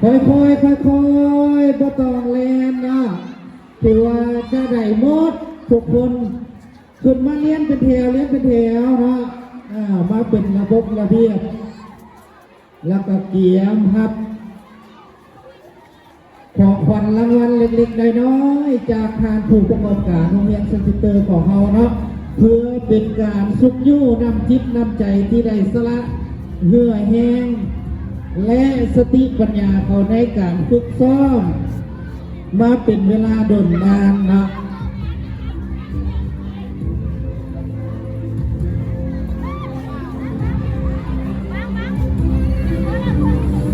ຄ່ອຍໆ ຄ່ອຍໆ ບໍ່ຕ້ອງແລ່ນເນາະ ຖືວ່າຈະໄດ້ໝົດທຸກຄົນ. ຂຶ້ນມາລຽນເປັນແຖວ ລຽນເປັນແຖວເນາະ ເອີ ມາເປັນລະບົບລະບຽບ ແລ້ວກໍກຽມຮັບ ຂອງຂວັນລາງວັນເລັກໆ ນ້ອຍໆ ຈາກທ່ານຜູ້ປະກອບການໂຮງຮຽນເຊັນເຊັນເຕີຂອງເຮົາເນາະ ເພື່ອເປັນການຊຸກຍູ້ນ້ຳຈິດນ້ຳໃຈທີ່ໄດ້ສະຫຼະເຫື່ອແຮງ ແລະ ສະຕິປັນຍາເຂົາໃນການຝຶກຊ້ອມມາເປັນເວລາດົນນານເນາະ.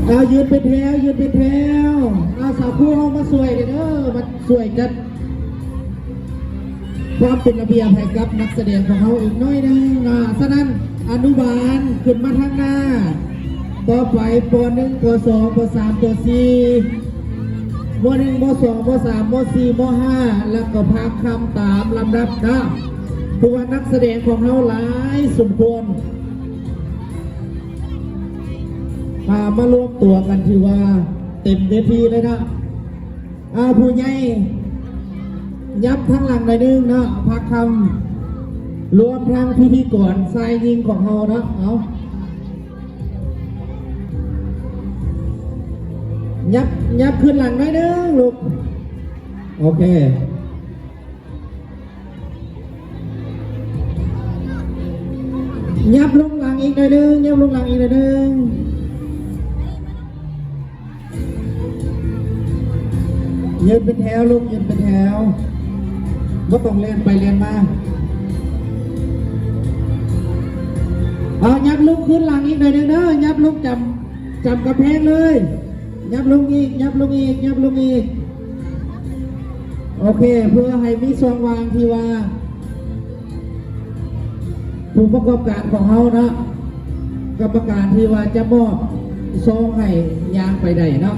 ເອົາ ຢືນເປັນແຖວ ຢືນເປັນແຖວ. ເອົາ ສາວຄູເຮົາມາຊ່ວຍເດີ ມາຊ່ວຍຈັດຄວາມເປັນລະບຽບໃຫ້ກັບນັກສະແດງຂອງເຮົາອີກໜ້ອຍໜຶ່ງເນາະ. ສະນັ້ນ ອະນຸບານຂຶ້ນມາທາງໜ້າ. ຕໍ່ໄປ ປໍໜຶ່ງ ປໍສອງ ປໍສາມ ປໍສີ່ ມໍໜຶ່ງ ມໍສອງ ມໍສາມ ມໍສີ່ ມໍຫ້າ ແລ້ວກໍພາກຄ່ຳຕາມລຳດັບເນາະ. ເພາະວ່ານັກສະແດງຂອງເຮົາຫຼາຍສົມຄວນ ພາມາລວມຕົວກັນ ຖືວ່າເຕັມເວທີເລີຍເນາະ. ອາ ຜູ້ໃຫຍ່ຍັບທາງຫຼັງໜ້ອຍໜຶ່ງເນາະ ພາກຄ່ຳ ລວມທັງພິທີກອນຊາຍຍິງຂອງເຮົາເນາະ. ເອົາ ຍັບ ຍັບຂຶ້ນຫຼັງໜ້ອຍໜຶ່ງລູກ. ໂອເຄ ຍັບລົງຫຼັງອີກໜ້ອຍໜຶ່ງ ຍັບລົງຫຼັງອີກໜ້ອຍໜຶ່ງ. ຢືນເປັນແຖວລູກ ຢືນເປັນແຖວ ບໍ່ຕ້ອງແລ່ນໄປແລ່ນມາ. ເອົາ ຍັບລົງຄືນຫຼັງອີກໜ້ອຍໜຶ່ງເດີ ຍັບລົງຈຳ ຈຳກຳແພງເລີຍ. ຍັບລົງອີກ ຍັບລົງອີກ ຍັບລົງອີກ. ໂອເຄ ເພື່ອໃຫ້ມີຊ່ອງວ່າງທີ່ວ່າ ຜູ້ປະກອບການຂອງເຮົາເນາະ ກຳມະການທີ່ວ່າຈະມອບຊອງໃຫ້ຍ່າງໄປໄດ້ເນາະ.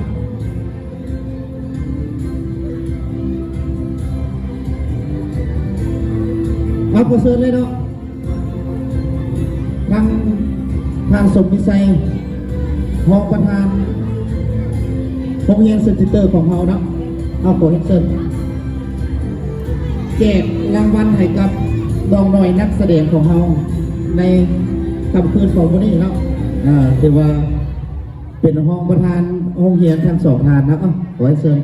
ເອົາ ຂໍເຊີນເລີຍເນາະ ທາງທ່ານສົມວິໄຊ ຮອງປະທານໂຮງຮຽນເຊັນເຊັນເຕີຂອງເຮົາເນາະ. ເຮົາຂໍຮຽນເຊີນ ແຈກລາງວັນໃຫ້ກັບນ້ອງນ້ອຍນັກສະແດງຂອງເຮົາໃນຄ່ຳຄືນຂອງມື້ນີ້ເນາະ. ເອີ ຖືວ່າເປັນຮອງປະທານໂຮງຮຽນທັງສອງທ່ານເນາະ. ເອົາ ຂໍຮຽນເຊີນ.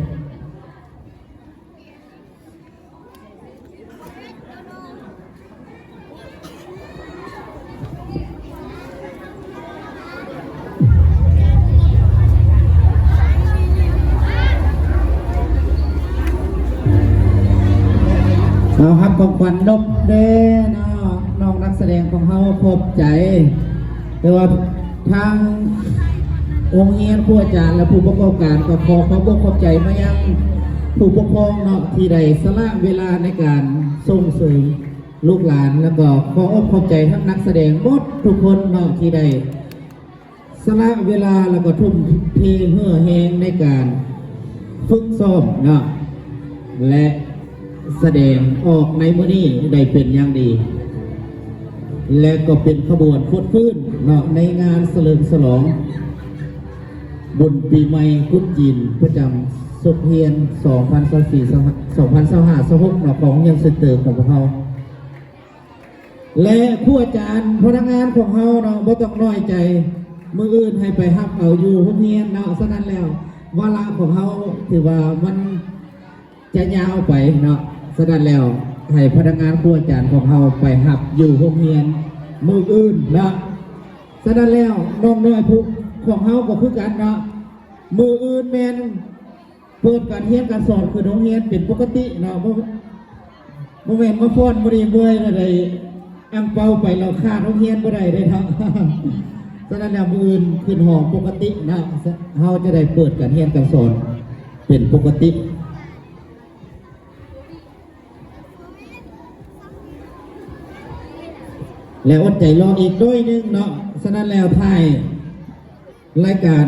ເອົາ ຮັບຂອງຂວັນນົບເດ້ເນາະ ນ້ອງນັກສະແດງຂອງເຮົາ ຂອບໃຈ. ແຕ່ວ່າທາງໂຮງຮຽນ, ຄູອາຈານ ແລະ ຜູ້ປະກອບການ ກໍຂໍຂອບອົກຂອບໃຈມາຍັງຜູ້ປົກຄອງເນາະ ທີ່ໄດ້ສະຫຼະເວລາໃນການສົ່ງເສີມ ລູກຫຼານ ແລ້ວກໍຂໍອົບຂອບໃຈທັງນັກສະແດງໝົດທຸກຄົນເນາະ ທີ່ໄດ້ສະຫຼະເວລາ ແລ້ວກໍທຸ່ມເທເຫື່ອແຮງໃນການຝຶກຊ້ອມເນາະ ແລະ ສະແດງອອກໃນມື້ນີ້ໄດ້ເປັນຢ່າງດີ ແລະ ກໍເປັນຂະບວນຟົດຟື້ນເນາະ ໃນງານສະເຫຼີມສະຫຼອງບຸນປີໃໝ່ກຸດຈີນ ປະຈຳສົກຮຽນ ສອງພັນຊາວສີ່ ສອງພັນຊາວຫ້າ ຊາວຫົກເນາະ ຂອງໂຮງຮຽນເຊັນເຕີຂອງພວກເຮົາ. ແລະ ຄູອາຈານ ພະນັກງານຂອງເຮົາເນາະ ບໍ່ຕ້ອງນ້ອຍໃຈ, ມື້ອື່ນໃຫ້ໄປຮັບເອົາຢູ່ໂຮງຮຽນເນາະ. ສະນັ້ນແລ້ວ ວາລະຂອງເຮົາຖືວ່າມັນຈະຍາວໄປເນາະ. ສະນັ້ນແລ້ວ ໃຫ້ພະນັກງານ ຄູອາຈານຂອງເຮົາໄປຮັບຢູ່ໂຮງຮຽນມື້ອື່ນເນາະ. ສະນັ້ນແລ້ວ ນ້ອງນ້ອຍຜູ້ຂອງເຮົາກໍຄືກັນເນາະ, ມື້ອື່ນແມ່ນ ເປີດການຮຽນການສອນຂຶ້ນໂຮງຮຽນເປັນປົກກະຕິເນາະ. ບໍ່ ບໍ່ແມ່ນມາຟ້ອນມື້ນີ້ເມື່ອຍແລ້ວໄດ້ອັ່ງເປົາໄປແລ້ວຂາດໂຮງຮຽນບໍ່ໄດ້ເດ້ເນາະ. ສະນັ້ນແລ້ວ ມື້ອື່ນຂຶ້ນຫ້ອງປົກກະຕິເນາະ, ເຮົາຈະໄດ້ເປີດການຮຽນການສອນເປັນປົກກະຕິ ແລະ ອົດໃຈລໍອີກໜ້ອຍໜຶ່ງເນາະ. ສະນັ້ນແລ້ວ ທ້າຍ ລາຍການ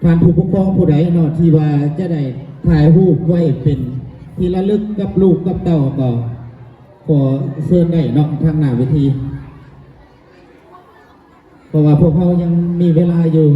ທ່ານຜູ້ປົກຄອງຜູ້ໃດເນາະ ທີ່ວ່າຈະໄດ້ຖ່າຍຮູບໄວ້ເປັນທີ່ລະລຶກກັບລູກກັບເຕົ້າ ກໍຂໍເຊີນໄດ້ເນາະ ທາງໜ້າເວທີ ເພາະວ່າພວກເຮົາຍັງມີເວລາຢູ່.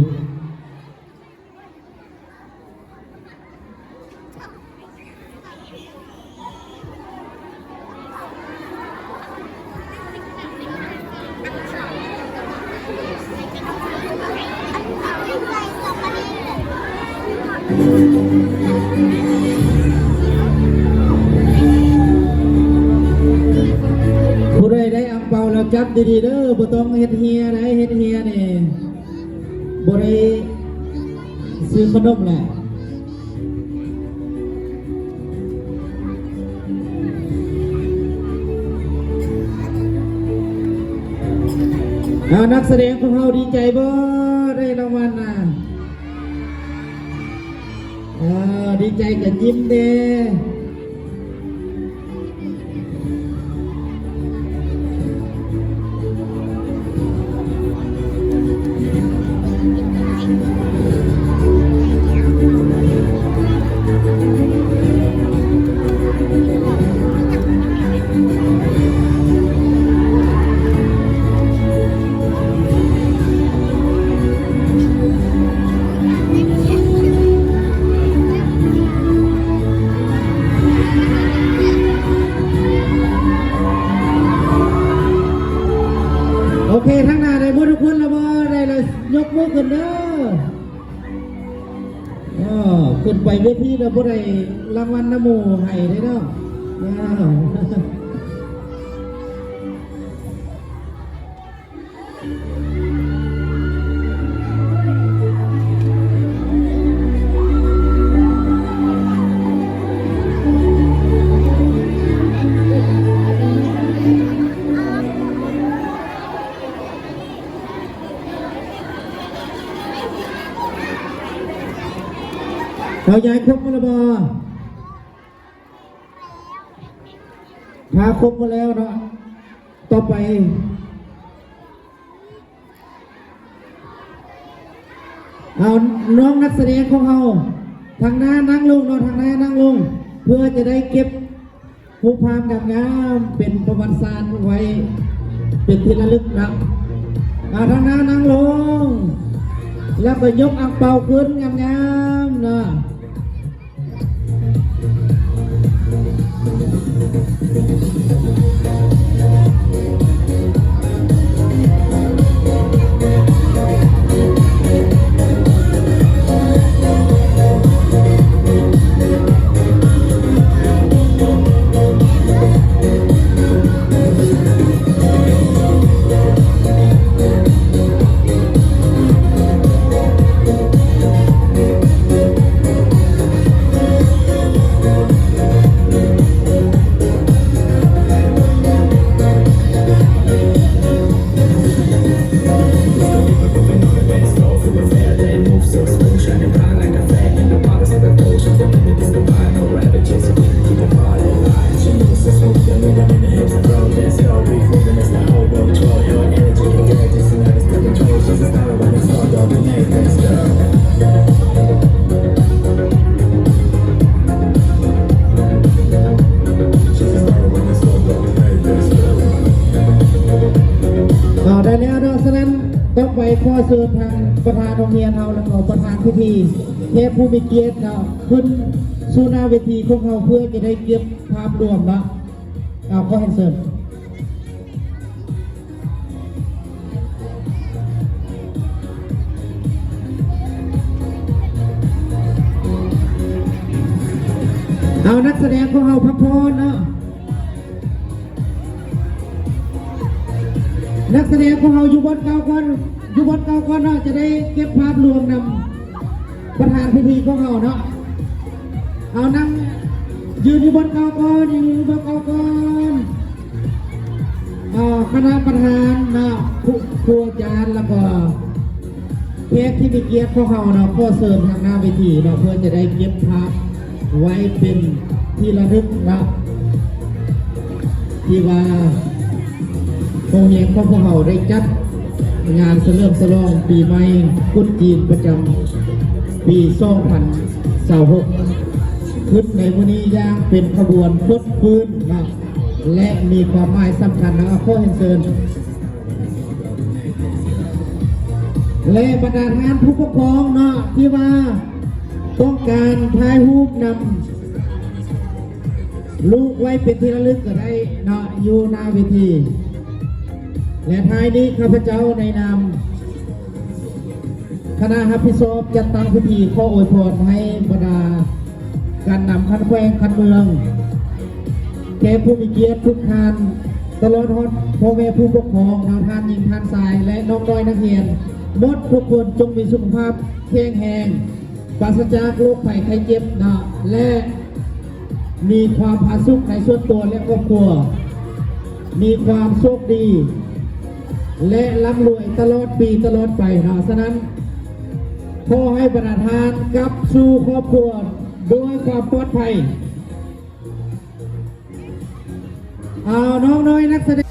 ຜູ້ໃດໄດ້ອັງເປົາແລ້ວຈັບດີໆເດີ ບໍ່ຕ້ອງເຮັດເຮຍໃດ ເຮັດເຮຍນີ້ບໍ່ໄດ້ຊື້ຂະໜົມແຫຼະ. ເອົາ ນັກສະແດງຂອງເຮົາດີໃຈບໍ່ ໄດ້ລາງວັນນະ? ເອີ ດີໃຈກະຍິ້ມແດ່. ໂອເຄ ທາງໜ້າໄດ້ໝົດທຸກຄົນແລ້ວບໍ່? ໄດ້ແລ້ວຍົກມືຂຶ້ນເດີ. ເອີ ຂຶ້ນໄປເວທີແລ້ວບໍ່ໄດ້ລາງວັນນຳໝູ່ໃຫ້ເດ້ເນາະ. ອ້າວ. ເຮົາຍ້າຍຄົບມາແລ້ວບໍ່? ພາຄົບມາແລ້ວເນາະ. ຕໍ່ໄປ ເອົາ ນ້ອງນັກສະແດງຂອງເຮົາ ທາງໜ້ານັ່ງລົງເນາະ ທາງໜ້ານັ່ງລົງ ເພື່ອຈະໄດ້ເກັບຮູບພາບງາມໆ ເປັນປະຫວັດສາດໄວ້ເປັນທີ່ລະລຶກນຳ. ເອົາ ທາງໜ້ານັ່ງລົງ ແລ້ວກໍຍົກອັງເປົາຂຶ້ນງາມໆເນາະ. ເອົາ ໄດ້ແລ້ວເນາະ. ສະນັ້ນ ຕໍ່ໄປຂໍເຊີນທາງປະທານໂຮງຮຽນເຮົາ ແລ້ວກໍປະທານພິທີ ແຂກຜູ້ມີກຽດເນາະ ຂຶ້ນສູ່ໜ້າເວທີຂອງເຮົາ ເພື່ອຈະໄດ້ເກັບພາບລວມເນາະ. ເອົາ ຂໍຮຽນເຊີນ. ເອົາ ນັກສະແດງຂອງເຮົາພັກຜ່ອນເນາະ. ນັກສະແດງຂອງເຮົາຢູ່ບ່ອນເກົ່າກ່ອນ ຢູ່ບ່ອນເກົ່າກ່ອນເນາະ ຈະໄດ້ເກັບພາບລວມນຳປະທານພິທີຂອງເຮົາເນາະ. ເອົາ ນັ່ງ ຢືນຢູ່ບ່ອນເກົ່າກ່ອນ ຢືນຢູ່ບ່ອນເກົ່າກ່ອນ. ເອີ ຄະນະປະທານເນາະ ຄູ ຄູອາຈານ ແລ້ວກໍແຂກທີ່ມີກຽດຂອງເຮົາເນາະ ຂໍເຊີນທາງໜ້າເວທີເນາະ ເພື່ອຈະໄດ້ເກັບພາບໄວ້ເປັນທີ່ລະນຶກເນາະ ທີ່ວ່າໂຮງຮຽນຂອງພວກເຮົາໄດ້ຈັດງານສະເຫຼີມສະຫຼອງປີໃໝ່ກຸດຈີນປະຈຳປີສອງພັນຊາວຫົກ ຂຶ້ນໃນມື້ນີ້ຢ່າງເປັນຂະບວນຟົດຟື້ນເນາະ ແລະ ມີຄວາມໝາຍສຳຄັນເນາະ. ຂໍຮຽນເຊີນ ແລະ ບັນດາທ່ານຜູ້ປົກຄອງເນາະ ທີ່ວ່າຕ້ອງການຖ່າຍຮູບນຳລູກໄວ້ເປັນທີ່ລະລຶກກໍໄດ້ເນາະ ຢູ່ໜ້າເວທີ. ແລະ ທ້າຍນີ້ ຂ້າພະເຈົ້າໃນນາມ ຄະນະຮັບຜິດຊອບຈັດຕັ້ງພິທີຂໍອວຍພອນໃຫ້ບັນດາການນຳຂັ້ນແຂວງຂັ້ນເມືອງ, ແຂກຜູ້ມີກຽດທຸກທ່ານ, ຕະຫຼອດຮອດພໍ່ແມ່ຜູ້ປົກຄອງເນາະ, ທ່ານຍິງທ່ານຊາຍ ແລະ ນ້ອງນ້ອຍນັກຮຽນໝົດທຸກຄົນ ຈົ່ງມີສຸຂະພາບແຂງແຮງ, ປາສະຈາກໂລກໄພໄຂ້ເຈັບເນາະ ແລະ ມີຄວາມຜາສຸກໃນສ່ວນຕົວ ແລະ ຄອບຄົວ, ມີຄວາມໂຊກດີ ແລະ ລ່ຳລວຍຕະຫຼອດປີຕະຫຼອດໄປເນາະ. ສະນັ້ນ ຂໍໃຫ້ບັນດາທ່ານກັບສູ່ຄອບຄົວດ້ວຍຄວາມປອດໄພ. ເອົາ ນ້ອງນ້ອຍນັກສະແດ